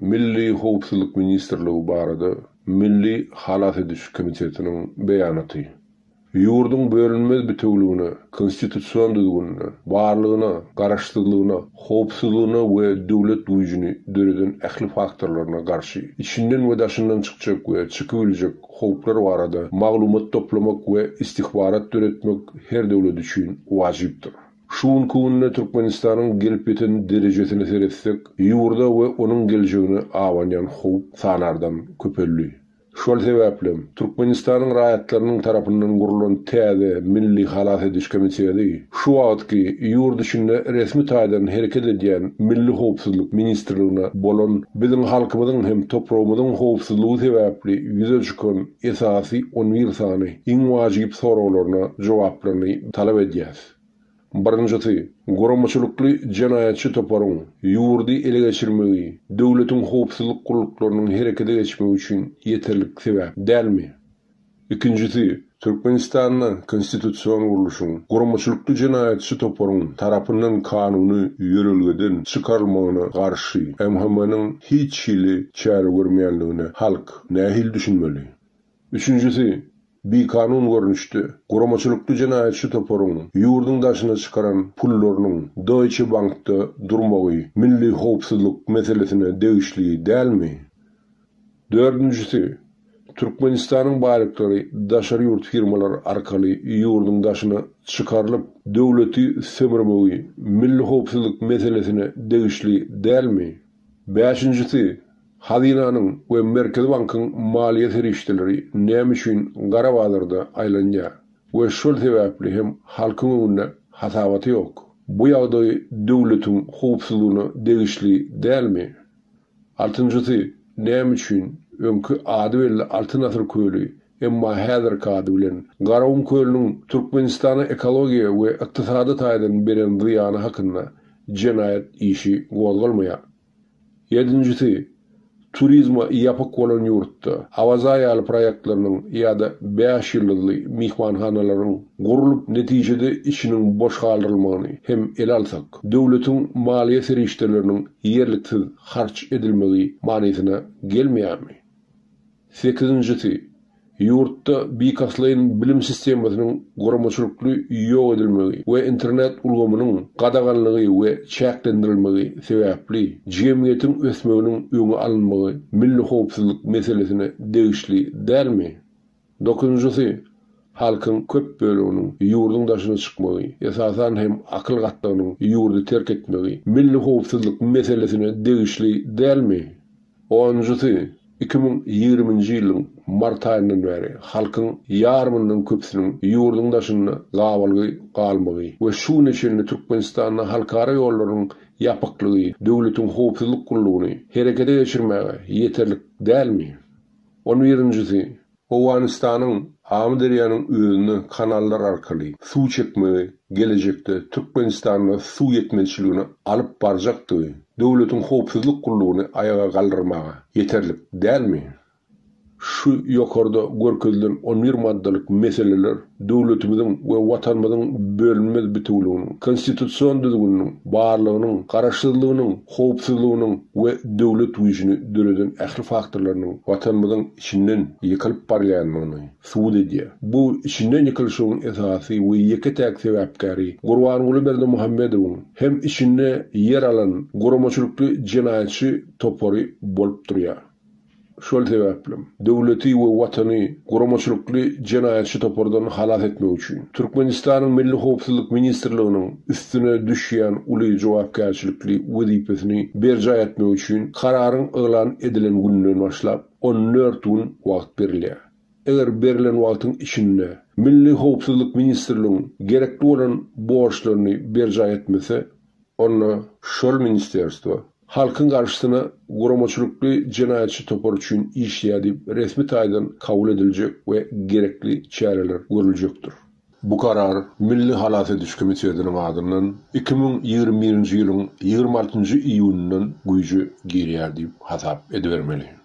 Milli howpsuzlyk ministrligi barada Milli halas ediş komitetiniň beýanaty. Ýurduň bölünmez bitewüligine, konstitusion düzgünine, barlygyna, garaşsyzlygyna, howpsuzlygyna we döwlet güýjüni döreden ähli faktorlaryna garşy içinden we daşyndan çykjak we çykybiljek howplar barada maglumat toplamak we istihbarat döretmek her döwlet üçin wajypdyr. Şu günki günde Türkmenistanyň gelip ýeten derejesine seretsek, ýurda we onuň geljegine abanýan howp sanardan köpeldi. Şol sebäplem, Türkmenistanyň raýatlarynyň tarapyndan gurlan täze Milli halas ediş komiteti şu wagtky ýurt içinde resmi taýdan hereket edýän Milli howpsuzlyk ministrligine bolan biziň halkymyzyň hem topragymyzyň howpsuzlygy sebäpli ýüze çykan esasy on bir sany iň wajyp soraglaryna jogaplaryny talap edýäs. Birinjisi, guramaçylykly jenaýatçy toparyň ýurdy ele geçirmegi döwletiň howpsuzlyk gulluklarynyň herekete geçmegi üçin ýeterlik sebäp dälmi? Ikinjisi, Türkmenistanda konstitusion gurluşyň guramaçylykly jenaýatçy toparyň tarapyndan kanuny ýörelgeden çykarylmagyna garşy MHM-niň hiç hili çäre görmeýänligine halk nähili düşünmeli? Üçünjisi, bikanun görnüşde, guramaçylykly jenaýatçy toparyň ýurduň daşyna çykaran pullarynyň Deutsche Bankda durmagy milli howpsuzlyk meselesine degişli dälmi? Dördünjisi, Türkmenistanyň baýlyklary daşary ýurt firmalary arkaly ýurduň daşyna çykarylyp, döwleti sömürmegi milli howpsuzlyk meselesine degişli dälmi? Bäşinjisi, Hazynanyň we Merkezi bankyň maliýe serişdeleri näme üçin gara bazarda aýlanýar we şol sebäpli hem halkyň öňünde hasabaty ýok? Bu ýagdaý döwletiň howpsuzlygyna degişli dälmi? Altynjysy, näme üçin öňki ady belli Altyn asyr köli, emma häzirki ady bilen Garagum kölüniň Türkmenistana ekologiýa we ykdysady taýdan beren zyýany hakynda jenaýat işi gozgalmaýar? Ýedinjisi, turizme ýapyk bolan ýurtda Awaza ýaly proýektleriniň ýa-da bäş ýyldyzly myhmanhanalaryň gurlup netijede içiniň boş galdyrylmagyny hem ele alsak, döwletiň maliýe serişdeleriniň ýerliksiz harç edilmegi manysyna gelmeýärmi? Sekizinjisi, ýurtda bilkastlaýyn bilim sistemasynyň guramaçylykly ýok edilmegi we internet ulgamynyň gadaganlygy we çäklendirilmegi sebäpli jemgyýetiň ösmeginiň öňi alynmagy milli howpsuzlyk meselesine degişli dälmi? Dokuzynjysy, halkyň köp böleginiň ýurduň daşyna çykmagy, esasan hem akyl gatlagynyň ýurdy terk etmegi milli howpsuzlyk meselesine degişli dälmi? Onunjysy, 2020-nji ýylyň mart aýyndan bäri halkyň ýarymyndan köpüsiniň ýurduň daşynda gabalgy galmagy we şu güne çenli Türkmenistanda halkara ýollarynyň ýapyklygy döwletiň howpsuzlyk gullugyny herekete geçirmäge ýeterlik dälmi? On birinjisi, Owganystanyň Amyderýanyň özüne kanallar arkaly suw çekmegi gelejekde Türkmenistanda suw ýetmezçiligine alyp barjakdygy döwletiň howpsuzlyk gullugyny aýaga galdyrmaga ýeterlik dälmi? Şu ýokarda görkezilen on bir maddalyk meseleler döwletimiziň we Watanymyzyň bölünmez bitewüliginiň, konstitusion düzgüniniň, barlygynyň, garaşsyzlygynyň, howpsuzlygynyň we döwlet güýjüni döreden ähli faktorlarynyň Watanymyzyň içinden ýykylyp barýandygyny subut edýär. Bu içinden ýykylyşygyň esasy we ýeke-täk sebäpkäri Gurbanguly Berdimuhamedowyň hem içinde ýer alan guramaçylykly jenaýatçy topary bolup durýar. Şol sebäplem, döwleti we Watany guramaçylykly jenaýatçy topardan halas etmek üçin, Türkmenistanyň Milli howpsuzlyk ministrliginiň üstüne düşýän uly jogapkärçilikli wezipesini berjaý etmek üçin kararyň yglan edilen gününden başlap on dört gün wagt berilýär. Eger berlen wagtyň içinde Milli howpsuzlyk ministrligiň gerekli bolan borçlaryny berjaý etmese, onda şol ministerstwo halkyň garşysyna guramaçylykly jenaýatçy topar üçin işleýär diýip resmi taýdan kabul ediljek we gerekli çäreler görüljekdir. Bu karar Milli halas ediş komitetiniň adyndan 2021-nji ýylyň 26-njy iýunyndan güýje girýär diýip hasap edibermeli.